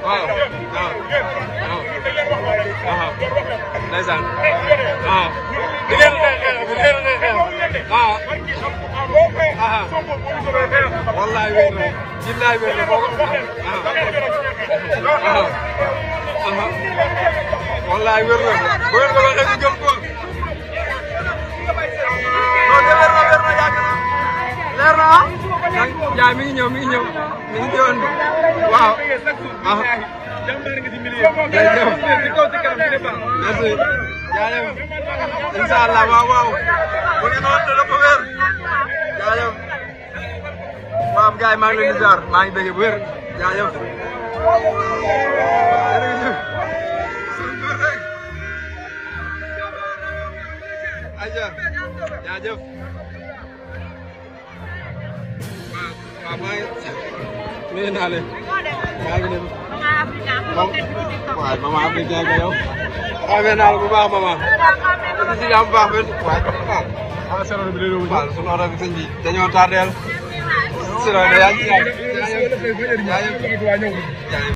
waaw waaw ndeysaan waaw di ngeen wallaay wér na billaay wér na wallaay wér na bu wér na waxee ñu gëm ko non de wér na yàgg na leer na jaay mi ngi ñëw mi ngi ñëwoon waaw jërëjëf merci jaajëf incha allah waaw bu ngeen woon dana ko wér jaajëf waaw gars yi maa ngi leen di ziar maa ngi bëgg bu wér jaajëf jërëjëf aja jaajëf waaw maa ngi nuyu naa leen maa ngi dem waaw maman Africa nga yow xamee naa la bu baax maman di si jàmm bu baax benn waaw sunu oto bi sëñ bi dañoo tardeel sunu oto yaa ngi